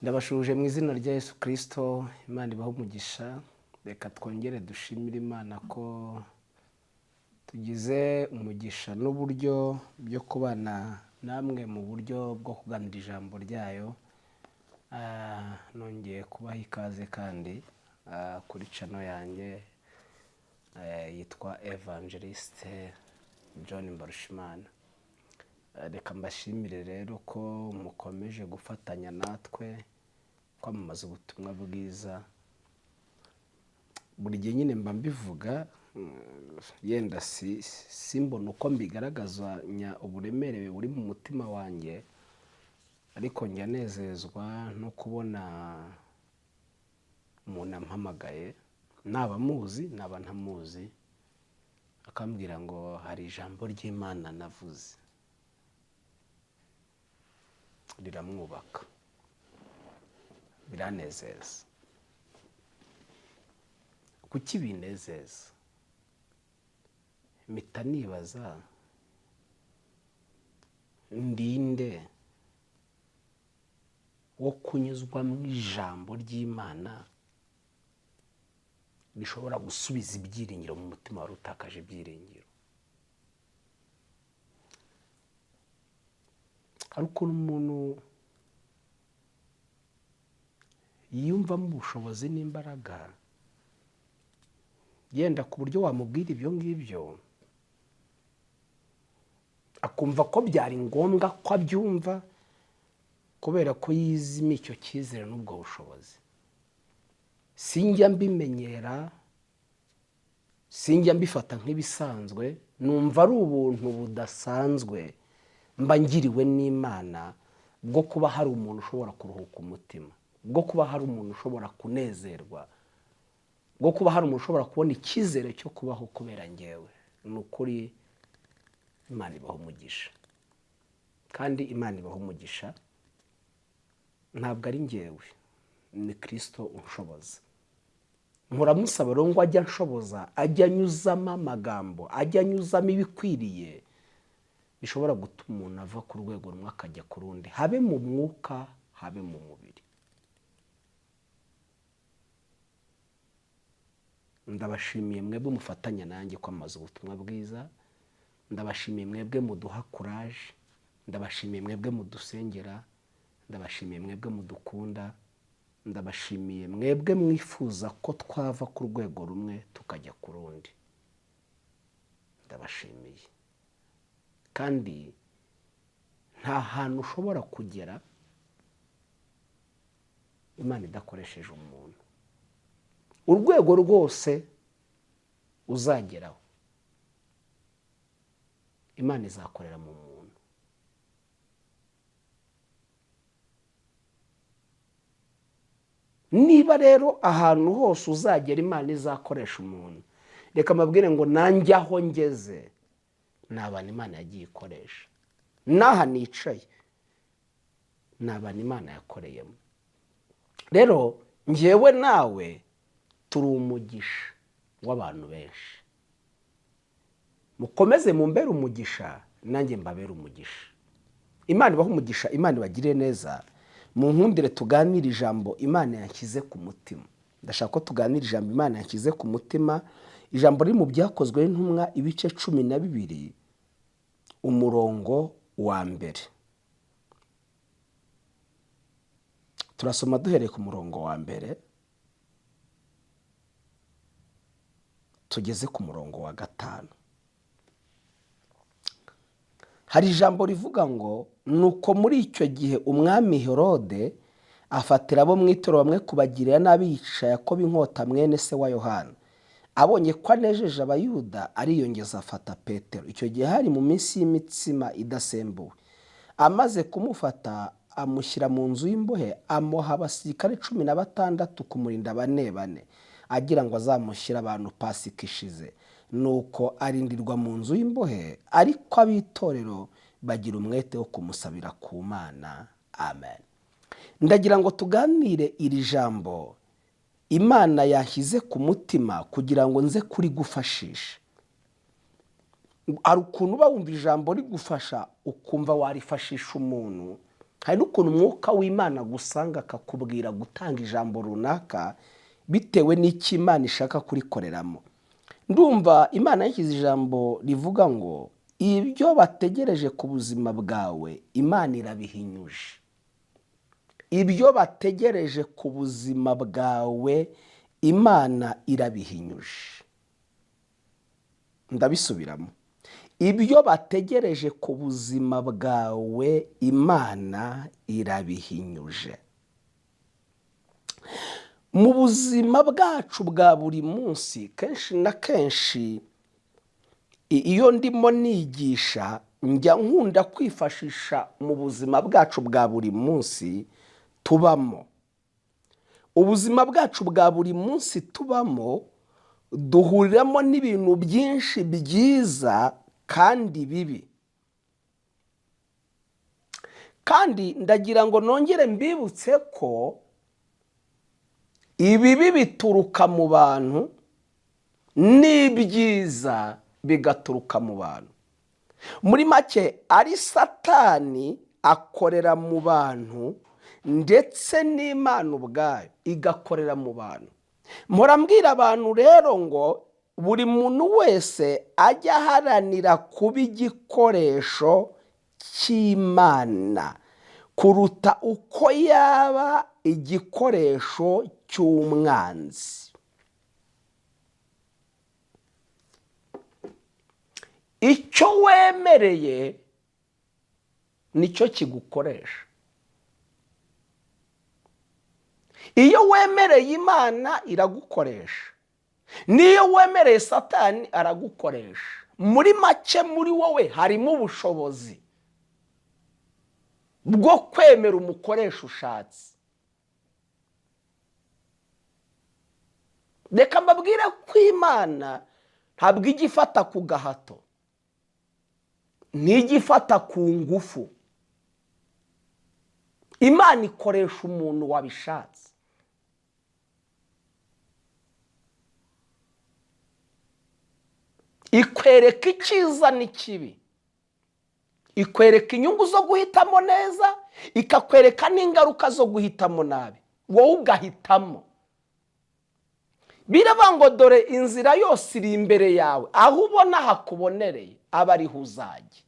Ndabashuhuje mu izina rya Yesu Kirisito. Imana ibahe umugisha. Reka twongere dushimire Imana ko tugize umugisha n'uburyo byo kubana namwe mu buryo bwo kuganira ijambo ryayo. Nongeye kubaha ikaze kandi kuri channel yanjye yitwa Evangeliste John Mbarushimana. Reka mbashimire rero ko mukomeje gufatanya natwe kwamamaza ubutumwa bwiza. Buri gihe nyine mba mbivuga, yenda simbona uko mbigaragazanya uburemere buri mu mutima wanjye, ariko njya nezezwa no kubona umuntu ampamagaye, naba muzi naba ntamuzi, akambwira ngo hari ijambo ry'Imana navuze riramwubaka, biranezeza. Kuki binezeza? Mpita nibaza ndinde wo kunyuzwa mu ijambo ry'Imana rishobora gusubiza ibyiringiro mu mutima wari utakaje ibyiringiro. Hari ukuntu umuntu yiyumvamo ubushobozi n'imbaraga, yenda ku buryo wamubwira ibyo ngibyo akumva ko byari ngombwa ko abyumva, kubera ko yizima icyo cyizere n'ubwo bushobozi. Sinjya mbimenyera, sinjya mbifata nk'ibisanzwe, numva ari ubuntu budasanzwe mba ngiriwe n'Imana bwo kuba hari umuntu ushobora kuruhuka umutima, bwo kuba hari umuntu ushobora kunezerwa, bwo kuba hari umuntu ushobora kubona icyizere cyo kubaho kubera ngewe. Ni ukuri Imana ibaha umugisha, kandi Imana ibaha umugisha ntabwo ari ngewe, ni Kirisito unshoboza. Mpora musaba rero ngo ajye anshoboza, ajye anyuzamo amagambo, ajye anyuzamo ibikwiriye bishobora gutuma umuntu ava ku rwego rumwe akajya ku rundi, habe mu mwuka, habe mu mubiri. Ndabashimiye mwebwe mufatanya nanjye kwamamaza ubutumwa bwiza, ndabashimiye mwebwe muduha courage, ndabashimiye mwebwe mudusengera, ndabashimiye mwebwe mudukunda, ndabashimiye mwebwe mwifuza ko twava ku rwego rumwe tukajya ku rundi. Ndabashimiye. Kandi nta hantu ushobora kugera Imana idakoresheje umuntu. Urwego rwose uzageraho Imana izakorera mu muntu. Niba rero ahantu hose uzagera Imana izakoresha umuntu, reka mbabwire ngo nanjye aho ngeze ni abantu Imana yagiye ikoresha. N'aha nicaye ni abantu Imana yakoreyemo. Rero njyewe nawe turi umugisha w'abantu benshi. Mukomeze mumbere umugisha, nanjye mbabere umugisha. Imana ibahe umugisha, Imana ibagirire neza. Munkundire tuganire ijambo Imana yanshyize ku mutima. Ndashaka ko tuganira ijambo Imana yanshyize ku mutima, ijambo riri mu Byakozwe n'Intumwa ibice 12 umurongo wa mbere. Turasoma duhereye ku murongo wa mbere tugeze ku murongo wa 5. Hari ijambo rivuga ngo nuko muri icyo gihe umwami Herode afatira abo mu itorero bamwe kubagirira nabi, yicisha Yakobo inkota mwene se wa Yohana. Abonye ko anejeje Abayuda, ariyongeza afata Petero. Icyo gihe hari mu minsi y'imitsima idasembuwe. Amaze kumufata amushyira mu nzu y'imbohe, amuha abasirikare 16 kumurinda bane bane, agira ngo azamushyire abantu Pasika ishize. Nuko arindirwa mu nzu y'imbohe, ariko ab'itorero bagira umwete wo kumusabira ku Mana. Amen. Ndagira ngo tuganire iri jambo Imana yanshyize ku mutima kugira ngo nze kurigufashisha. Hari ukuntu uba wumva ijambo rigufasha ukumva warifashisha umuntu, Hari n'ukuntu umwuka w'Imana agusanga akakubwira gutanga ijambo runaka bitewe n'icyo Imana ishaka kurikoreramo. Ndumva Imana yashyize ijambo rivuga ngo ibyo bategereje ku buzima bwawe Imana irabihinyuje. Ibyo bategereje ku buzima bwawe Imana irabihinyuje. Ndabisubiramo. Ibyo bategereje ku buzima bwawe Imana irabihinyuje. Mu buzima bwacu bwa buri munsi, kenshi na kenshi iyo ndimo nigisha njya nkunda kwifashisha mu buzima bwacu bwa buri munsi tubamo. Ubuzima bwacu bwa buri munsi tubamo duhuriramo n'ibintu byinshi byiza kandi bibi. Kandi ndagira ngo nongere mbibutse ko ibibi bituruka mu bantu n'ibyiza bigaturuka mu bantu. Muri make ari Satani akorera mu bantu ndetse n'Imana ubwayo igakorera mu bantu. Mpora mbwira abantu rero ngo buri muntu wese ajya aharanira kuba igikoresho cy'Imana kuruta uko yaba igikoresho cy'umwanzi. Icyo wemereye nicyo kigukoresha. Iyo wemereye Imana iragukoresha, n'iyo wemereye Satani aragukoresha. Muri make muri wowe harimo ubushobozi bwo kwemera umukoresha ushatse. Reka mbabwire ko Imana ntabwo ijya ifata ku gahato, ntijya ifata ku ngufu. Imana ikoresha umuntu wabishatse. Ikwereka icyiza n'ikibi, ikwereka inyungu zo guhitamo neza, ikakwereka n'ingaruka zo guhitamo nabi, wowe ugahitamo. Biravuga ngo dore inzira yose iri imbere yawe, aho ubona hakubonereye aba ariho uzajya.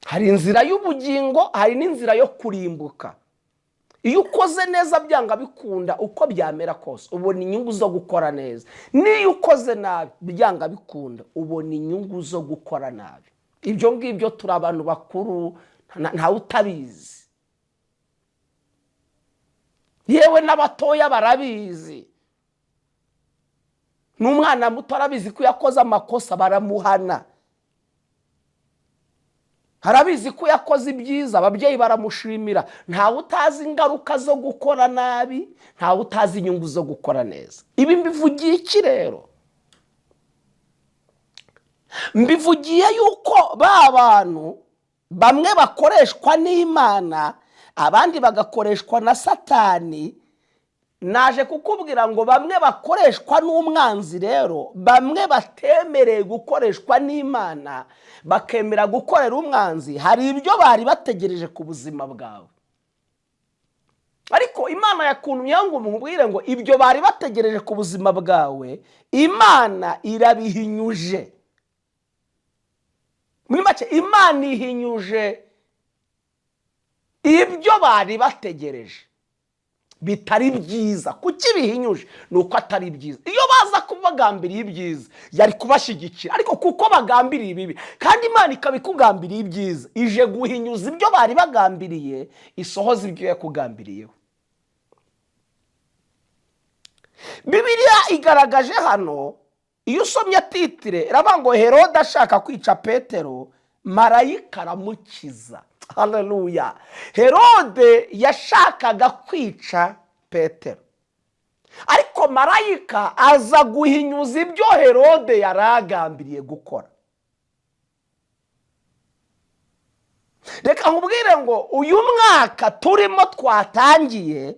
Hari inzira y'ubugingo, hari n'inzira yo kurimbuka. Iyo ukoze neza byanga bikunda, uko byamera kose ubona inyungu zo gukora neza. N'iyo ukoze nabi byanga bikunda, ubona inyungu zo gukora nabi. Ibyo ngibyo turi abantu bakuru, ntawe utabizi, yewe n'abatoya barabizi. N'umwana muto arabizi ko yakoze amakosa baramuhana, harabizi ko yakoze ibyiza ababyeyi baramushimira. Ntawe utazi ingaruka zo gukora nabi, ntawe utazi inyungu zo gukora neza. Ibi mbivugiye iki rero? Mbivugiye yuko ba bantu bamwe bakoreshwa n'Imana, abandi bagakoreshwa na Satani. Naje kukubwira ngo bamwe bakoreshwa n'umwanzi rero, bamwe batemereye gukoreshwa n'Imana bakemera gukorera umwanzi, hari ibyo bari bategereje ku buzima bwawe. Ariko Imana yakuntumye ngo umubwire ngo ibyo bari bategereje ku buzima bwawe Imana irabihinyuje. Muri make Imana ihinyuje ibyo bari bategereje bitari byiza. Kuki bihinyuje? Ni uko atari byiza. Iyo baza kubagambiriye ibyiza yari kubashyigikira, ariko kuko bagambiriye ibibi, kandi Imana ikaba ikugambiriye ibyiza, ije guhinyuza ibyo bari bagambiriye, isohoza ibyo yakugambiriyeho. Bibiliya igaragaje hano, iyo usomye titire iravuga ngo Herode ashaka kwica Petero, marayika aramukiza. Haleluya. Herode yashakaga kwica Petero, ariko marayika aza guhinyuza ibyo Herode yari agambiriye gukora. Reka nkubwire ngo uyu mwaka turimo twatangiye,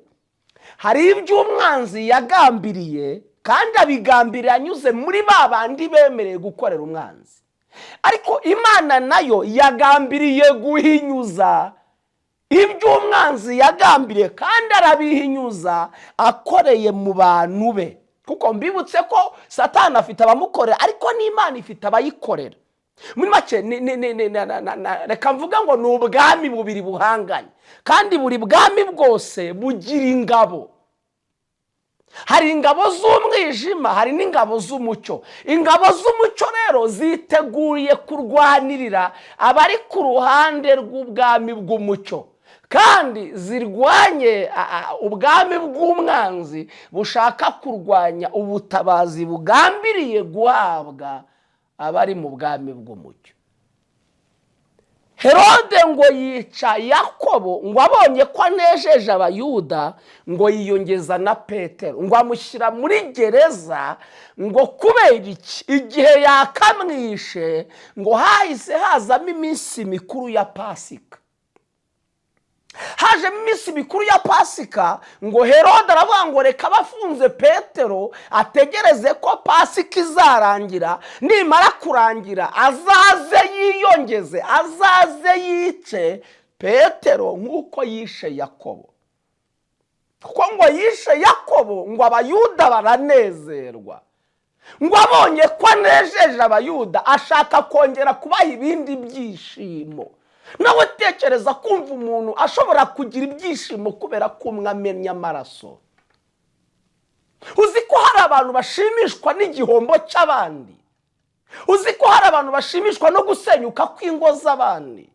hari ibyo umwanzi yagambiriye, kandi abigambiriye anyuze muri ba bandi bemereye gukorera umwanzi. Ariko Imana nayo yagambiriye guhinyuza iby'umwanzi yagambiriye, kandi arabihinyuza akoreye mu bantu be. Kuko mbibutse ko Satani afite abamukorera, ariko n'Imana ifite abayikorera. Muri make, reka mvuga ngo ni ubwami bubiri buhanganye, kandi buri bwami bwose bugira ingabo. Hari ingabo z'umwijima, hari n'ingabo z'umucyo. Ingabo z'umucyo rero ziteguriye kurwanirira abari ku ruhande rw'ubwami bw'umucyo, kandi zirwanye ubwami bw'umwanzi bushaka kurwanya ubutabazi bugambiriye guhabwa abari mu bwami bw'umucyo. Herode ngo yica Yakobo, ngo abonye ko anejeje Abayuda, ngo yiyongeza na Petero, ngo amushyira muri gereza. Ngo kubera iki? Igihe yakamwishe, ngo hahise hazamo iminsi mikuru ya Pasika. Hajemo iminsi mikuru ya Pasika, ngo Herode aravuga ngo reka abafunze Petero, ategereze ko Pasika izarangira, nimara kurangira azaze yiyongeze, azaze yice Petero nk'uko yishe Yakobo. Kuko ngo yishe Yakobo, ngo Abayuda baranezerwa. Ngo abonye ko anejeje Abayuda, ashaka kongera kubaha ibindi byishimo. Nawe tekereza kumva umuntu ashobora kugira ibyishimo kubera ko umwe amennye amaraso. Uzi ko hari abantu bashimishwa n'igihombo cy'abandi? Uzi ko hari abantu bashimishwa no gusenyuka kw'ingo z'abandi?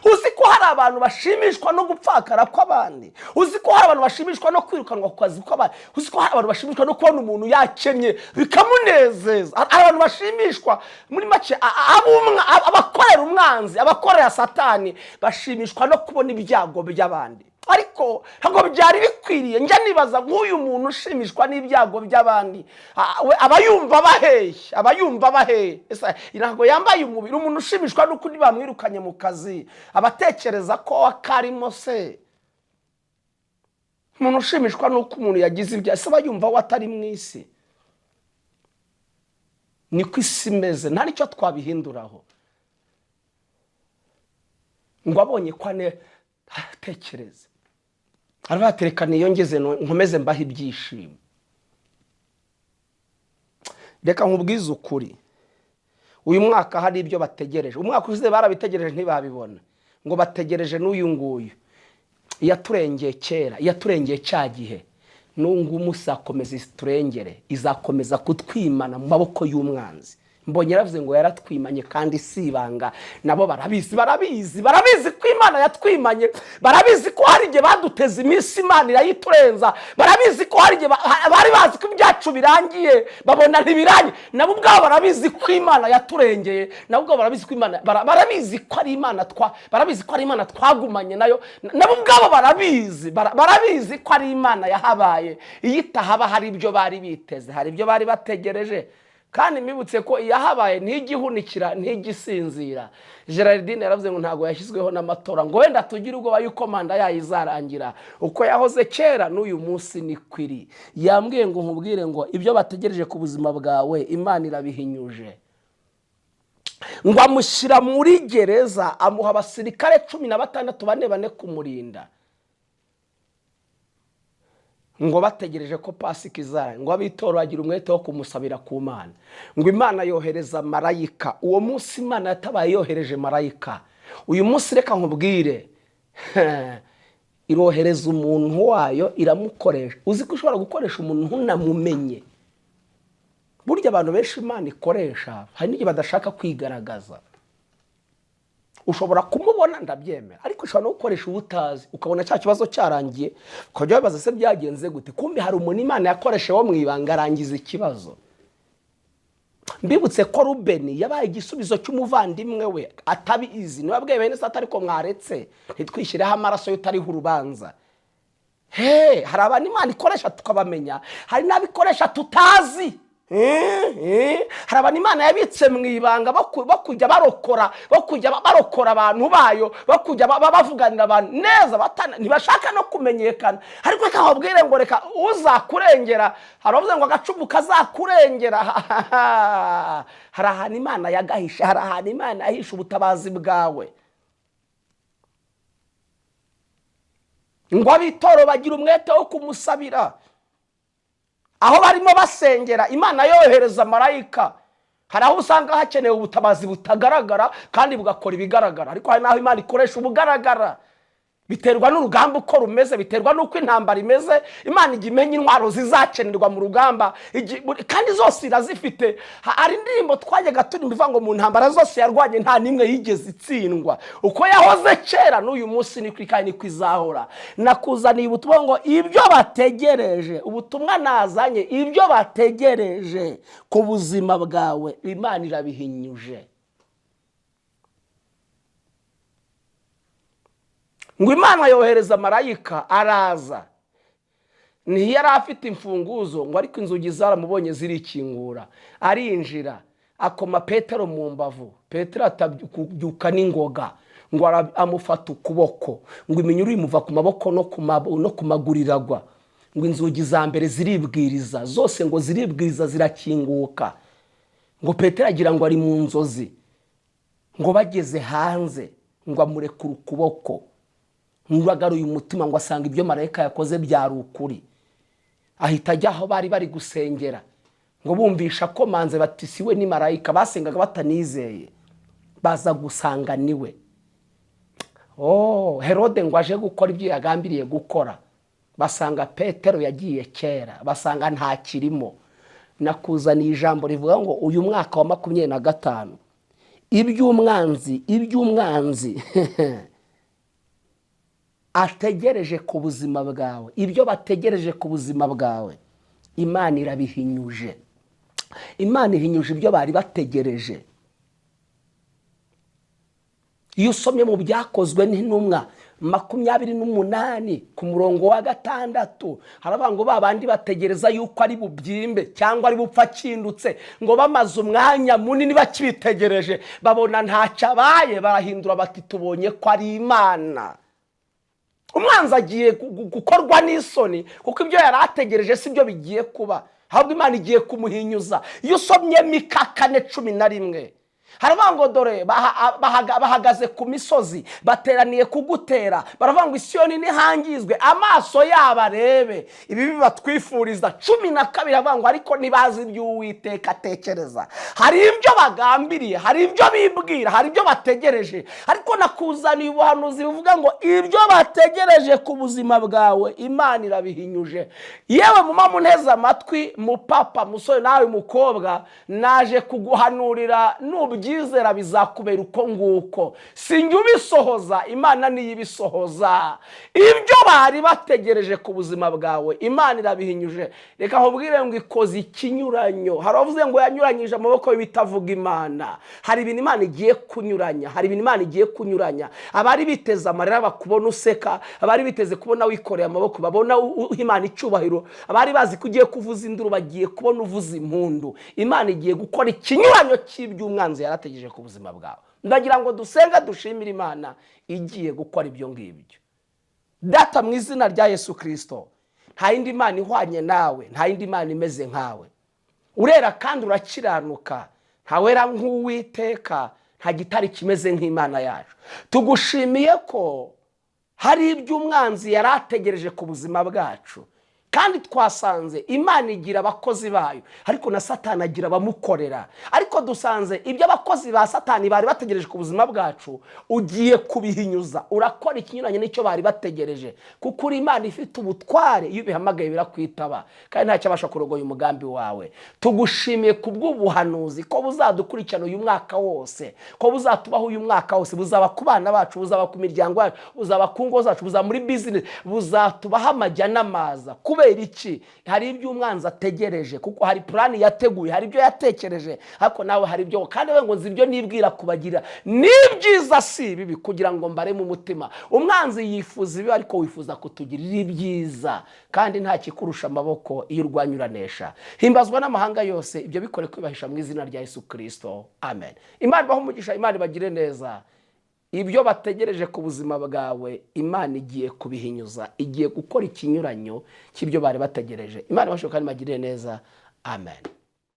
Uzi ko hari abantu bashimishwa no gupfakara kw'abandi? Uzi ko hari abantu bashimishwa no kwirukanwa ku kazi kw'abandi? Uzi ko hari abantu bashimishwa no kubona umuntu yakennye bikamunezeza? Hari abantu bashimishwa, muri make, abakorera umwanzi, abakorera Satani, bashimishwa no kubona ibyago by'abandi. Ariko ntabwo byari bikwiriye. Njya nibaza nk'uyu muntu ushimishwa n'ibyago by'abandi, we aba yumva baheye, aba yumva baheye? Ese ntabwo yambaye umubiri? Umuntu ushimishwa n'uko undi bamwirukanye mu kazi, aba atekereza ko akarimo se? Umuntu ushimishwa n'uko umuntu yagize ibyago, ese aba yumva we atari mu isi? Niko isi imeze, nta n'icyo twabihinduraho. Ngo abonye ko ane atekereza, arabatereka niyongeze, nkomeze mbahe ibyishimo. Reka nkubwize ukuri, uyu mwaka hari ibyo bategereje. Umwaka ushize barabitegereje ntibabibona, ngo bategereje n'uyu nguyu. Yaturengeye kera, yaturengeye cya gihe, n'ubu ngubu izakomeza iturengere, izakomeza kutwimana mu maboko y'umwanzi. Mbonye yaravuze ngo yaratwimanye, kandi si ibanga, nabo barabizi, barabizi, barabizi ko Imana yatwimanye. Barabizi ko hari igihe baduteze iminsi, Imana irayiturenza. Barabizi ko hari igihe bari bazi ko ibyacu birangiye, babona ntibirangiye. Nabo ubwabo barabizi ko Imana yaturengeye. Nabo ubwabo barabizi ko Imana barabizi ko ari Imana twa barabizi ko ari Imana twagumanye nayo. Nabo ubwabo barabizi, barabizi ko ari Imana yahabaye. Iyo itahaba, hari ibyo bari biteze, hari ibyo bari bategereje. Kandi mbibutse ko iyahabaye ntigihunikira, ntigisinzira. Gerardine yaravuze ngo ntabwo yashyizweho n'amatora, ngo wenda tugire ubwoba yuko manda yayo izarangira. Uko yahoze kera, n'uyu munsi ni kwiri. Yambwiye ngo nkubwire ngo ibyo bategereje ku buzima bwawe, Imana irabihinyuje. Ngo amushyira muri gereza, amuha abasirikare 16, bane bane kumurinda, ngo bategereje ko Pasika izara. Ngo abitora bagira umwete wo kumusabira ku Mana, ngo Imana yohereza marayika. Uwo munsi Imana yatabaye yohereje marayika. Uyu munsi reka nkubwire, irohereza umuntu wayo, iramukoresha. Uzi ko ushobora gukoresha umuntu ntunamumenye? Burya abantu benshi Imana ikoresha, hari n'igihe badashaka kwigaragaza. Ushobora kumubona, ndabyemera, ariko ushobora no gukoresha uwo utazi, ukabona cya kibazo cyarangiye, ukajya wibaza se byagenze gute? Kumbe hari umuntu Imana yakoresheje wo mu ibanga, arangiza ikibazo. Mbibutse ko Rubeni yabaye igisubizo cy'umuvandimwe we atabizi. Niba abwiye bene se, ariko mwaretse ntitwishyireho amaraso y'utariho urubanza. He, hari abantu Imana ikoresha tukabamenya, hari n'abikoresha tutazi. Hari abantu Imana yabitse mu ibanga bo kujya barokora, bo kujya barokora abantu bayo, bo kujya bavuganira abantu neza, ntibashaka no kumenyekana. Ariko reka nkubwire ngo reka uzakurengera, hari abavuze ngo agacumu kazakurengera. Hari ahantu Imana yagahishe, hari ahantu Imana yahishe ubutabazi bwawe. Ngo abitoro bagira umwete wo kumusabira, aho barimo basengera Imana yohereza marayika. Hari aho usanga hakenewe ubutabazi butagaragara kandi bugakora ibigaragara, ariko hari n'aho Imana ikoresha ubugaragara. Biterwa n'urugamba uko rumeze, biterwa n'uko intambara imeze. Imana ijya imenya intwaro zizakenerwa mu rugamba, kandi zose irazifite. Hari indirimbo twajyaga turirimba ivuga ngo mu ntambara zose yarwanye nta n'imwe yigeze itsindwa. Uko yahoze kera n'uyu munsi niko kandi niko izahora. Nakuzaniye ubutumwa ngo ibyo bategereje, ubutumwa nazanye, ibyo bategereje ku buzima bwawe Imana irabihinyuje. Ngo Imana yohereza marayika araza, ntiyari afite imfunguzo ngo ariko inzugi zaramubonye zirikingura, arinjira akoma Petero mu mbavu. Petero atabyuka n'ingoga, ngo amufata ukuboko, ngo iminyururu imuva ku maboko no ku maguru iragwa. Ngo inzugi za mbere ziribwiriza zose, ngo ziribwiriza zirakinguka. Ngo Petero agira ngo ari mu nzozi, ngo bageze hanze ngo amurekure ukuboko, ngo agaruye umutima, ngo asanga ibyo marayika yakoze byari ukuri. Ahita ajya aho bari bari gusengera, ngo bumvisha akomanze bati si we ni marayika. Basengaga batanizeye, baza gusanga niwe. Herode ngo aje gukora ibyo yagambiriye gukora, basanga Petero yagiye kera, basanga ntakirimo. Nakuzaniye ijambo rivuga ngo uyu mwaka wa 25 iby'umwanzi ategereje ku buzima bwawe, ibyo bategereje ku buzima bwawe, Imana irabihinyuje. Imana ihinyuje ibyo bari bategereje. Iyo usomye mu byakozwe n'intumwa 28 ku murongo wa 6, haravuga ngo ba bandi bategereza yuko ari bubyimbe cyangwa ari bupfa akindutse, ngo bamaze umwanya munini bakibitegereje, babona ntacyo abaye, barahindura bati tubonye ko ari Imana. Umwanzi agiye gukorwa n'isoni, kuko ibyo yari ategereje si byo bigiye kuba, ahubwo Imana igiye kumuhinyuza. Iyo usomye Mika 4:11, haravuga ngo dore bahagaze ku misozi, bateraniye kugutera, baravuga ngo Isiyoni ntihangizwe, amaso yabo arebe ibibi batwifuriza. 12 haravuga ngo ariko ntibazi ibyo Uwiteka atekereza. Hari ibyo bagambiriye, hari ibyo bibwira, hari ibyo bategereje, ariko nakuzaniye ubuhanuzi buvuga ngo ibyo bategereje ku buzima bwawe Imana irabihinyuje. Yewe muma munteze amatwi, mupapa, musore nawe mukobwa, naje kuguhanurira, nubyizera bizakubera uko nguko. Sinjye ubisohoza, Imana niyo ibisohoza. Ibyo bari bategereje ku buzima bwawe Imana irabihinyuje. Reka nkubwire ngo ikoze ikinyuranyo. Hari abavuze ngo yanyuranyije amaboko y'ibitavuga Imana. Hari ibintu Imana igiye kunyuranya, hari ibintu Imana igiye kunyuranya. Abari biteze amarira bakubona useka, abari biteze kubona wikoreye amaboko babona uha Imana icyubahiro, abari bazi ko ugiye kuvuza induru bagiye kubona uvuza impundu. Imana igiye gukora ikinyuranyo cy'iby'umwanzi yarategereje ku buzima bwawe. Ndagira ngo dusenga dushimire Imana igiye gukora ibyo ngibyo. Data, mu izina rya Yesu Kirisito, nta yindi Mana ihwanye nawe, nta yindi Mana imeze nkawe. Urera kandi urakiranuka, ntawera nk'Uwiteka, nta gitari kimeze nk'Imana yacu. Tugushimiye ko hari ibyo umwanzi yari ategereje ku buzima bwacu, kandi twasanze Imana igira abakozi bayo, ariko na Satani agira abamukorera. Ariko dusanze ibyo abakozi ba Satani bari bategereje ku buzima bwacu ugiye kubihinyuza, urakora ikinyuranye n'icyo bari bategereje, kuko uri Imana ifite ubutware, iyo ubihamagaye birakwitaba, kandi ntacyo abasha kurogoya umugambi wawe. Tugushimiye kubw'ubuhanuzi ko buzadukurikirana uyu mwaka wose, ko buzatubaho uyu mwaka wose, buzaba ku bana bacu, buzaba ku miryango yacu, buzaba ku ngo zacu, buzaba muri bizinesi, buzatubaho amajya n'amaza. Kubera iki? Hari ibyo umwanzi ategereje, kuko hari plan yateguye, hari ibyo yatekereje, ariko nawe hari ibyo. Kandi we ngo: "Nzi ibyo nibwira kubagira, ni ibyiza si ibibi, kugira ngo mbareme umutima." Umwanzi yifuza ibi, ariko wifuza kutugirira ibyiza, kandi nta kikurusha amaboko. Iyo urwanya uranesha. Himbazwa n'amahanga yose. Ibyo bikore kwibahisha mu izina rya Yesu Kirisito, amen. Imana ibahe umugisha, Imana ibagire neza. Ibyo bategereje ku buzima bwawe, Imana igiye kubihinyuza, igiye gukora ikinyuranyo cy'ibyo bari bategereje. Imana ibashe kandi ibagirire neza, amen.